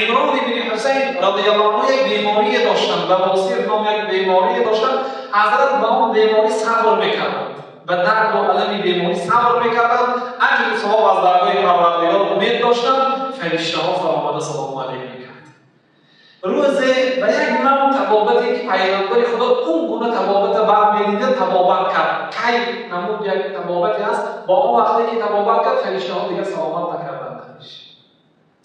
Имрон ибни Ҳусайн радиаллоҳу анҳу як беморие доштанд, ба Босир ном як беморие доштанд. Ҳазрат ба он беморӣ сабр мекарданд, ба дарду алами беморӣ сабр мекарданд, аҷру савоб аз даргоҳи Парвардигор умед доштанд. Фариштаҳо фаромада салому алайк мекард. Рӯзе ба як навъ табобате ки пайғамбари Худо он гуна табобата бармедида табобат кард. Кай намуд як табобате ҳаст, бо он вақте ки табобат кард, фариштаҳо дигар саломат накарданд.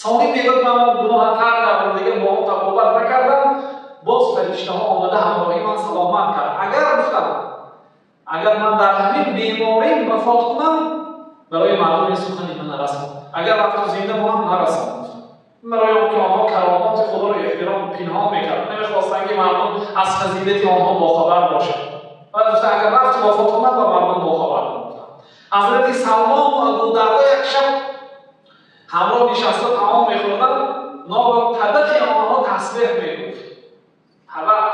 Солим мегӯяд, ман он гуноҳа тарк кардам, дигар бо он табобат накардам, боз фариштаҳо омада ҳамроҳи ман саломат кард. Агар гуфтам, агар ман дар ҳамин беморим вафот кунам, барои мардум ин сухани ман нарасон, агар рафту зинда монам, нарасон. Барои он ки онҳо каромоти Худоро эҳтиром пинҳон мекард, намехостанд ки мардум аз фазилати онҳо бохабар бошанд. Баъд гуфта, агар рафту вафот кунам, ба мардум бохабар гуфтам. Ҳазрати Салмон ва Абу Дарда як шаб ҳамроҳ нишаста таом мехӯрданд, ногоҳ табақи онҳо тасбеҳ мегуфт, табақ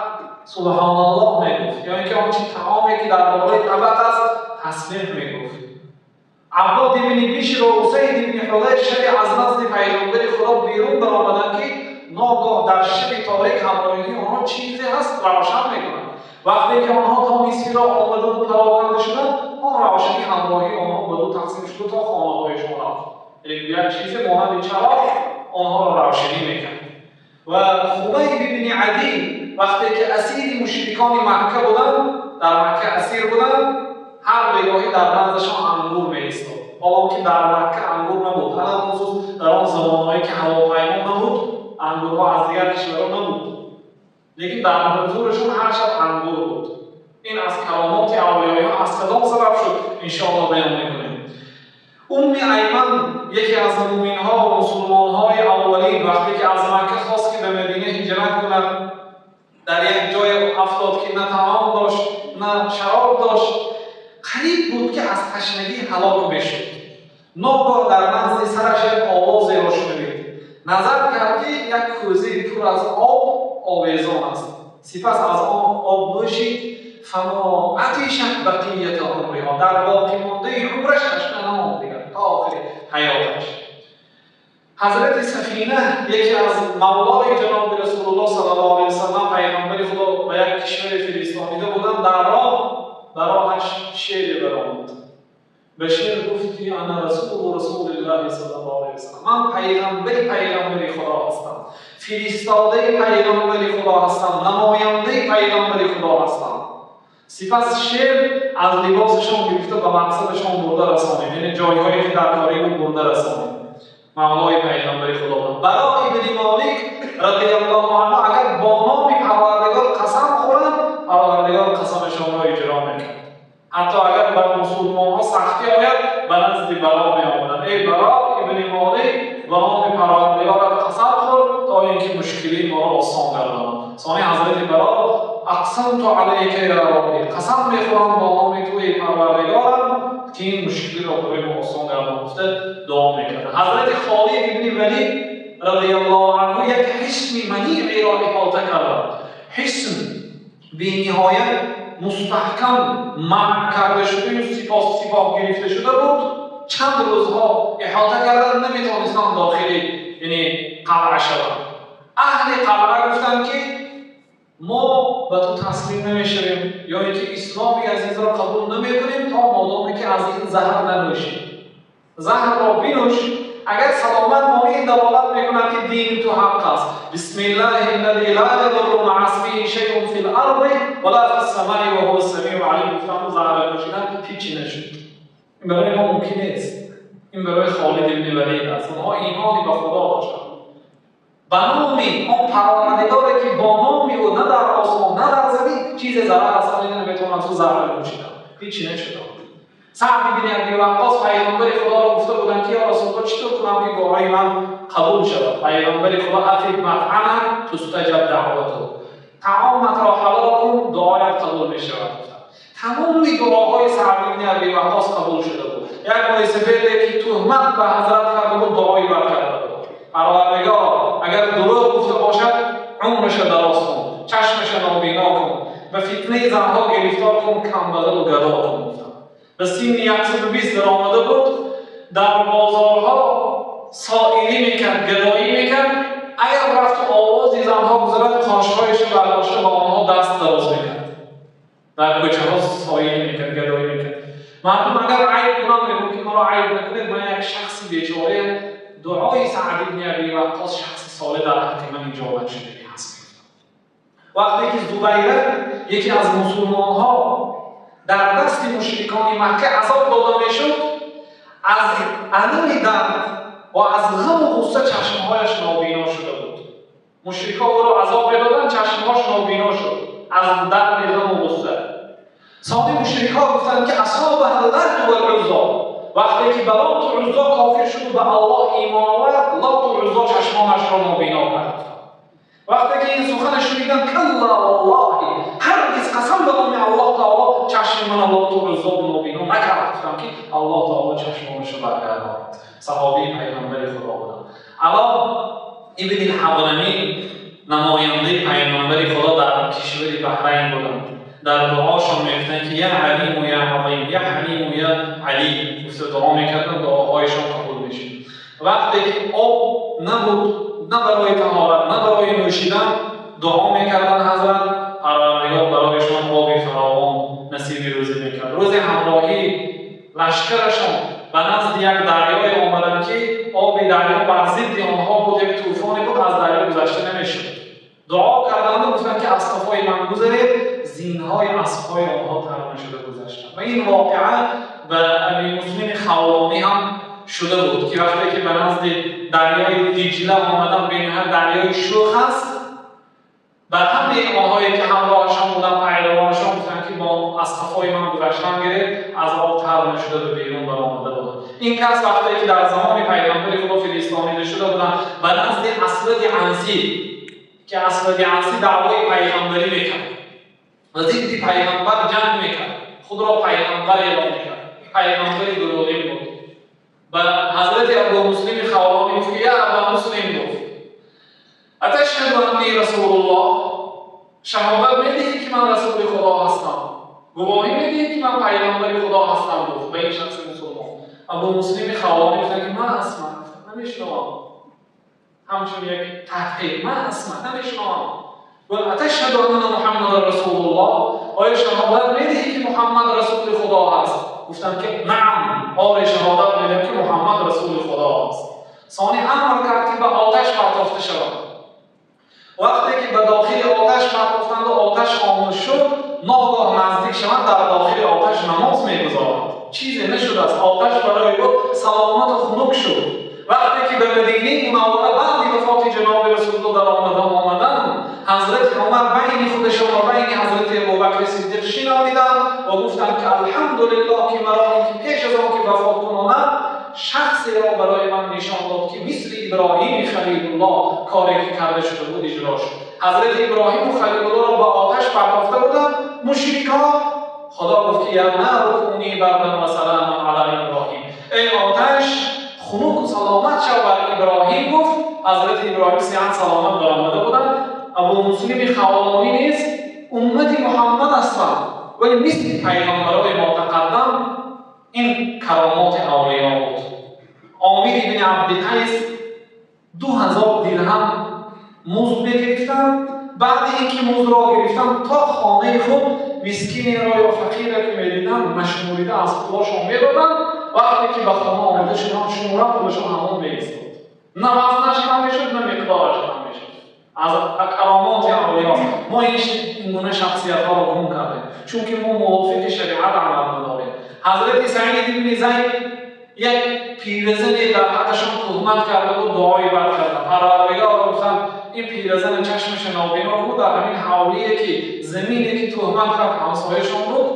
субҳоналлоҳ мегуфт, ё ин ки он чи таоме ки дар болои табақ аст тасбеҳ мегуфт. Аббод ибни Бишр ва Усайд ибни Ҳудайр шаби аз назди пайғамбари Худо берун баромаданд, ки ногоҳ дар шаби торик ҳамроҳии онҳо чизе ҳаст, равшан мекунад. Вақте ки онҳо то нисфи роҳ омадану пароканда шуданд, он равшанӣ ҳамроҳии онҳо ба ду тақсим шуду то хонаҳояшон рафт. Як чизе монанди чароғ онҳоро равшанӣ мекард. Ва Хубайб ибни Адӣ вақте ки асири мушрикони Макка буданд, дар Макка асир буданд, ҳар бегоҳӣ дар наздашон ангур меистод. Ҳоло ки дар Макка ангур набуд, алалхусус дар он замонҳое ки ҳавопаймо набуд, ангурҳо аз дигар кишварҳо набуд, лекин дар ҳузурашон ҳар шаб ангур буд. Ин аз каромоти авлиёиҳо аз кадом сабаб шуд, иншоаллоҳ баён мекунем. Умми Айман, яке аз мӯминҳо ва мусулмонҳои аввалин, вақте ки аз Макка хост ки ба Мадина ҳиҷрат кунад, дар як ҷое афтод ки на таом дошт, на шароб дошт, қариб буд ки аз ташнагӣ ҳалок мешуд. Ногоҳ дар назди сараш як овозеро шунавид. Назар кард, ки як кӯзаи пур аз об овезон аст. Сипас аз он об нӯшид. Фамо атишат бақията умриҳо, дар боқимондаи умраш ташна намонд дигар то охири ҳаёташ. Ҳазрати Сафина, яке аз мавлои ҷаноби Расулуллоҳ саллаллоҳу алайҳи васаллам, пайғамбари Худо ба як кишваре фиристонида буданд, дар роҳ ба роҳаш шере баромад. Ба шер гуфт ки ана расулу расулиллаҳи саллаллоҳу алайҳи васаллам, ман пайғамбари пайғамбари Худо ҳастам, фиристодаи пайғамбари Худо ҳастам, намояндаи пайғамбари Худо ҳастам. Сипас шер аз либосашон гирифта ба мақсадашон бурда расонид, яъне ҷойҳое ки дар корӣ буд бурда расонид. Мавлои пайғамбари Худо буд. Баро ибни Молик радиаллоҳу анҳу агар бо номи Парвардигор қасам хӯранд, Парвардигор қасамашонро иҷро мекард. Ҳатто агар ба мусулмонҳо сахтӣ ояд, ба назди Баро меомаданд. Эй Баро ибни Молик, ба номи Парвардигорат қасам хӯр, то ин ки мушкилии моро осон гардонад. Сони ҳазрати Баро ақсамту алайка я Робби, қасам мехӯрам бо номи ту, эй Парвардигорам, ки ин мушкилиро барои мо осон гардон, гуфта дуо мекард. Ҳазрати Холид ибни Валид радиаллоҳу анҳу як ҳисни маниъиро иҳота карданд. Ҳисн бениҳоят мустаҳкам манъ карда шуда, сипоҳ гирифта шуда буд. Чанд рӯзҳо иҳота карданд, наметавонистанд дохили, яъне қалъа шаванд. Аҳли қалъа гуфтанд ки мо ба ту таслим намешавем, ё ин ки исломи азизро қабул намекунем, то модоме ки аз ин заҳр нанӯшем. Заҳрро бинӯш, агар саломат монӣ, ин далолат мекунад ки дини ту ҳақ аст. Бисмиллаҳи аллази ла ядурру маъа исмиҳи шайъун фил арзи ва ла фис самаи ва ҳува ссамиу алим. Гуфтанд, заҳрро нӯшидан ҳечи нашуд. Ин барои мо мумкин нест. Ин барои Холид ибни Валид аст. Онҳо имони ба Худо доштанд, ба номи он Парвардигоре ки бо номи ӯ на дар осмон, на дар замин чизе зарар расонида наметавонад, ту заҳр нӯшидан ҳечи нашуд. Саъд ибни Аби Ваққос пайғамбари Худоро гуфта буданд ки ё Расулуллоҳ, чӣ тур кунам ки дуои ман қабул шавад? Пайғамбари Худо: атиб матъамак тустаҷаб даъвату, таоматро ҳалол кун, дуоят қабул мешавад, гуфтанд. Тамоми дуоҳои Саъд ибни Аби Ваққос қабул шуда буд. Як мӯйсафеде ки туҳмат ба ҳазрат карда буд, дуои бад карда буд: Парвардигор, агар дурӯғ гуфта бошад, умраша дароз кун, чашмаша нобино кун, ба фитнаи занҳо гирифтор кун, камбағалу гадо кун, гуфтанд. Ба синни 120 даромада буд, дар бозорҳо соилӣ мекард, гадоӣ мекард. Зубайр қошҳояшро бардошта ба онҳо даст дароз мекард. Дар кӯчаҳо соил мекард, гадоӣ мекард. Мардум агар айб кунанд, мегӯянд ки маро айб накунед, ман як шахси бечора, дуои Саъд ибни Абӣ Ваққос шахси солеҳ дар ҳаққи ман иҷобат шудагӣ ҳаст. Вақте ки Зубайра яке аз мусулмонҳо дар дасти мушрикони Макка азоб дода мешуд, аз алами дард ва аз ғаму ғусса чашмҳояш нобино шуда буд. Мушрикҳо ӯро азоб медоданд, чашмҳояш нобино шуд аз дарди ғаму ғусса. Сони мушрикҳо гуфтанд ки асобаҳа Лату вал-Уззо. Вақте ки ба Лату Уззо кофир шуд ва ба Аллоҳ имон овард, Лату Уззо чашмонашро нобино кард. Вақте ки ин суханро шуниданд, калла валлоҳи, ҳаргиз қасам ба номи Аллоҳ таоло чашми ман Лату Уззо нобино накард. Гуфтанд ки Аллоҳ таоло чашмонашро баргардонд. Саҳобии пайғамбари Худо буданд. Ало ибни Ҳадрамӣ намояндаи пайғамбари Худо дар кишвари Баҳрайн буданд. Дар дуошон мегуфтанд ки я Алиму я Азим, я Ҳалиму я Али. Гуфта дуо мекарданд, дуоҳояшон қабул мешуд. Вақте ки об набуд, на барои таҳорат, на барои нӯшидан, дуо мекарданд ҳазрат, Парвардигор барояшон оби фаровон насиби рӯзӣ мекард. Рӯзи ҳамроҳӣ лашкарашон ба назди як дарёе омаданд ки оби дарё бар зидди онҳо буд, як тӯфоне буд, аз дарё гузашта намешуд. Дуо карданд ва гуфтанд ки аз қафои ман гузаред, зинҳои аспҳои онҳо тар нашуда гузаштанд. Ва ин воқеа ба Абӣ Муслими Хавлонӣ ҳам шуда буд ки вақте ки ба назди дарёи Диҷла омаданд, бениҳоят дарёи шӯх аст, ба ҳамаи онҳое ки ҳамроҳашон буданд, пайравонашон гуфтанд ки бо аз қафои ман гузаштан гиред, аз об тар нашуда ба берун баромада буданд. Ин кас вақте ки дар замони пайғамбари Худо фиристонида шуда буданд, ба назди Асвади Ансӣ, ки Асвади Ансӣ даъвои пайғамбарӣ мекард ва зидди пайғамбар ҷанг мекард, худро пайғамбар эълон мекард, пайғамбари дурӯғин буд. Ба ҳазрати Абу Муслими Хавлонӣ гуфт ки я Аба Муслим, гуфт аташҳаду аннӣ расулуллоҳ, шаҳодат медиҳӣ ки ман расули Худо ҳастам, гувоҳӣ медиҳӣ ки ман пайғамбари Худо ҳастам? Гуфт ба ин шахси мусулмон. Абу Муслими Хавлонӣ гуфтанд ки ман асма, намешунавам, ҳамчун як таҳқиқ, ман асма, намешунавам. Гуфт аташҳаду анна Муҳаммадан расулуллоҳ, оё шаҳодат медиҳӣ ки Муҳаммад расули Худо ҳаст? Гуфтанд ки наам, оре шаҳодат медиҳам ки Муҳаммад расули Худо аст. Сони амр кард ки ба оташ партофта шавад. Вақте ки ба дохили оташ партофтанд ва оташ хомӯш шуд, ногоҳ наздик шаванд, дар дохили оташ намоз мегузоранд. Чизе нашудааст, оташ барои ӯ саломату хунук шуд. Вақте ки ба Мадинаи Мунаввара баъди вафоти ҷаноби Расулуллоҳ дар омаданд, ҳазрати Умар байни худашон ва байни ҳазрати Абубакри Сиддиқ шинониданд ва гуфтанд ки алҳамдулиллоҳ ки маро ки пеш аз он ки вафот кунонад шахсеро барои ман нишон дод ки мисли Иброҳими Халилуллоҳ коре ки карда шуда буд иҷро шуд. ҳазрати Иброҳиму Халилуллоҳро ба оташ партофта буданд мушрикҳо. Худо гуфт ки я нару куни бардан ва саламан ала Иброҳим, эй оташ хунук саломат шав бар Иброҳим. Гуфт ҳазрати Иброҳим сиҳат саломат баромада буданд. Абу Муслими Хавлонӣ низ уммати Муҳаммад ҳастанд, вале мисли пайғамбарои мотақаддам ин каромоти авлиё буд. Омир ибни Абдиқайс 2000 дирҳам музд мегирифтанд. Баъди ин ки муздро гирифтанд, то хонаи худ мискинеро ё фақире ки медиданд машмурида аз пулошон медоданд. Вақте ки ба хона омада шуданд, шумора пулашон ҳамон меистод, на вазнаш кам мешуд, на миқдораш кам мешуд. Аз каромоти авлиё мо ин гуна шахсиятҳоро гум кардем, чунки мо мувофиқи шариат амал надорем. Ҳазрати Саид ибни Зайд як пиразане дар ҳаққашон туҳмат карда буд, дуои бад карданд. Парвардигорро гуфтанд ин пиразане чашмаша нобино буд, дар ҳамин ҳавлие ки замине ки туҳмат кард ҳамсояшон буд,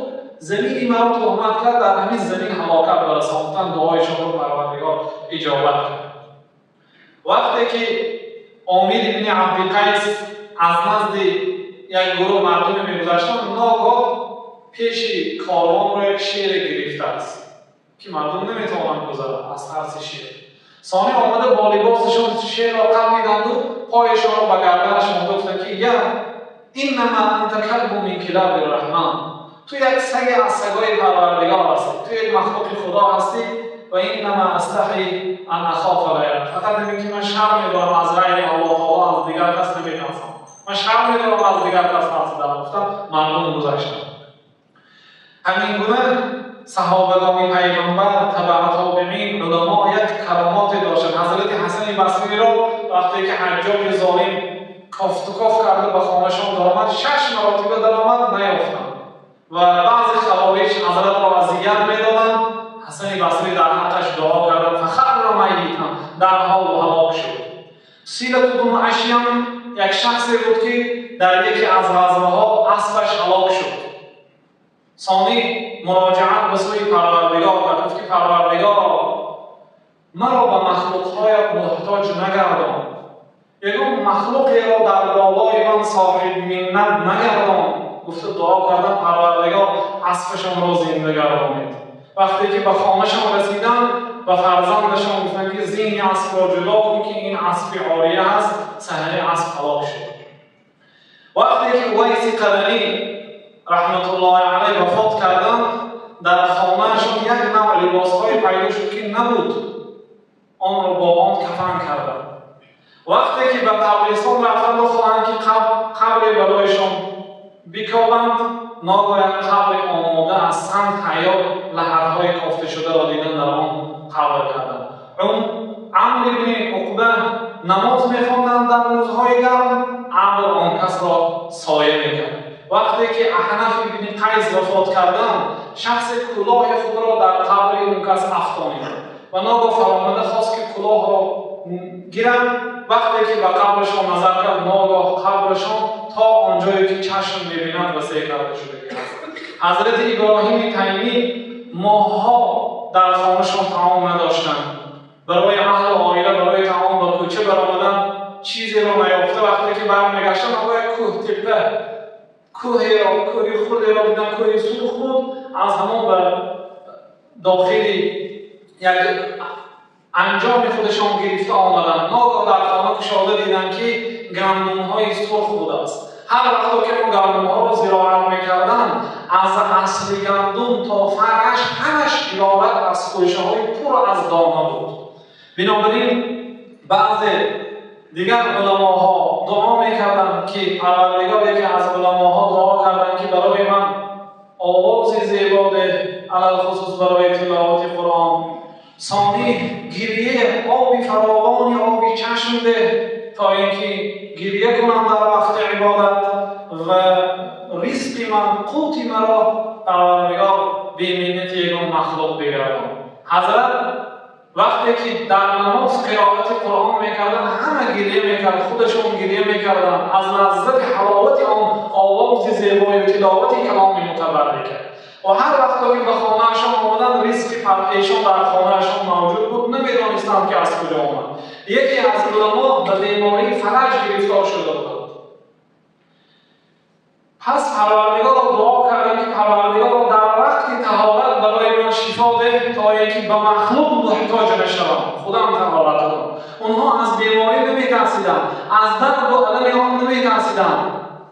замини маро туҳмат кард, дар ҳамин замин ҳалокат барасонтан. Дуояшонро Парвардигор иҷобат кард. Вақте ки Омир ибни Абдиқайс аз назди як гурӯҳ мардуме мегузаштанд, ногоҳ пеши корвонро як шере гирифтааст ки мардум наметавонанд гузаранд аз тарси шер. Сони омада бо либосашон шерро қапиданду пояшонро ба гарданаш монда гуфтанд ки я иннама анта калбу мин килаби раҳман, ту як саге аз сагои Парвардигор ҳастӣ, ту як махлуқи Худо ҳастӣ. Ва иннама астаҳи ан ахофа ғайрак, фақат ҳамин ки ман шарм медорам аз ғайри Аллоҳ таоло, аз дигар кас наметарсам. Ман шарм медорам аз дигар кас тарсидан, гуфтам мардум гузаштанд. Ҳамин гуна саҳобагони пайғамбар, табаъ тобеин, уламо як каромоте доштанд. Ҳазрати Ҳасани Басриро вақте ки Ҳаҷҷоҷи золим кофту коф карда ба хонашон даромад, 6 маротиба даромад, наёфтанд ва баъзе хавориҷ ҳазратро азият медоданд. Ҳасани Басри дар ҳаққаш дуо карданд, фахарра майитан, дар ҳол ҳалок шуд. Силату бну Ашям як шахсе буд ки дар яке аз ғазваҳо аспаш ҳалок шуд. Сонӣ муроҷиат ба сӯи Парвардигор кард, гуфт ки Парвардигоро, маро ба махлуқҳоят муҳтоҷ нагардон, ягон махлуқеро дар болои ман соҳиб миннат нагардон. Гуфта дуо кардам, Парвардигор аспашонро зинда гардонид. Вақте ки ба хонашон расиданд, ба фарзандашон гуфтанд ки зини аспро ҷудо кун ки ин аспи ория аст, саҳари асп ҳалок шуд. Вақте ки Увайси Қаранӣ раҳматуллоҳи алайҳ вафот карданд, дар хонаашон як навъ либосҳое пайдо шуд ки набуд, онро бо он кафан карданд. Вақте ки ба қабристон рафтанд ва хоҳанд ки қабре барояшон бикобанд, ногоҳ як қабри омода аз санг тайёр, лаҳарҳои кофта шударо дидан, дар он қабр карданд. Амр ибни Уқба намоз мехонданд дар рӯзҳои гарм, Амр он касро соя мекард. Вақте ки Аҳнаф ибни Қайс вафот карданд, шахсе кулоҳи худро дар қабри он кас афтонид ва ногоҳ фаромада хост ки кулоҳро гирад. Вақте ки ба қабрашон назар кард, ногоҳ қабрашон то он ҷое ки чашм мебинад васеъ карда шудагӣ аст. Ҳазрати Иброҳими Таймӣ моҳҳо дар хонашон таом надоштанд. Барои аҳлу оила барои таом ба кӯча баромаданд, чизеро наёфта вақте ки бармегаштанд, ногоҳ як кӯҳ теппа, кӯҳеро, кӯҳи хурдеро дидан, кӯҳи сурх буд, аз ҳамон ба дохили як анҷоми худашон гирифта омаданд. Ногоҳ дар хона кушода диданд ки гандумҳои сурх будааст. Ҳар вақто ки он гандумҳоро зироат мекарданд, аз асли гандум то фараш ҳамаш иборат аз хӯшаҳои пур аз дона буд. Бинобар ин баъзе дигар уламоҳо дуо мекарданд ки Парвардигор, яке аз уламоҳо дуо карданд ки барои ман овози зебо деҳ, алалхусус барои тиловати Қуръон. Сонӣ гирье, оби фаровони оби чашм деҳ то инки гирье кунам дар вақти ибодат ва ризқи ман, қути маро Парвардигор беминнати ягон махлуқ бигардон. Ҳазрат вақте ки дар намоз қироати Қуръон мекарданд, ҳама гирье мекард, худашон гирье мекарданд аз лаззати ҳаловати он овози зебою тиловати каломи мутабаррика. Ва ҳар вақто ки ба хонаашон омаданд, ризқи эшон дар хонаашон мавҷуд буд, намедонистанд ки аз куҷо омад. Яке аз уламо ба бемории фалаҷ гирифтор шуда буданд. Пас Парвардигорро дуо карданд ки Парвардигорро дар вақти таҳорат барои ман шифо деҳ то инки ба махлуқ муҳтоҷ нашавам, худам таҳорат кунам. Онҳо аз беморӣ наметарсиданд, аз дарду алами он наметарсиданд,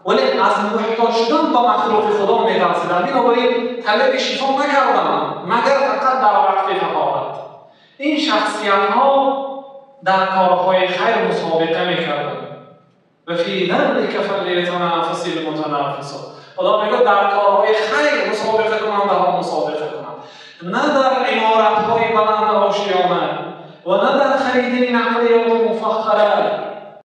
вале аз муҳтоҷ шудан ба махлуқи Худо метарсиданд. Бинобар ин талаби шифо накарданд, магар фақат дар вақти таҳорат. Ин шахсиятҳо дар корҳои хайр мусобиқа мекарданд. Ва фи залика фалятанафаси лмутанафисун. Худо мегӯяд дар корҳои хайр мусобиқа кунандаҳо мусобиқа кунанд, на дар иморатҳои баланд ошиёна ва на дар харидани нақлиёти муфаххара.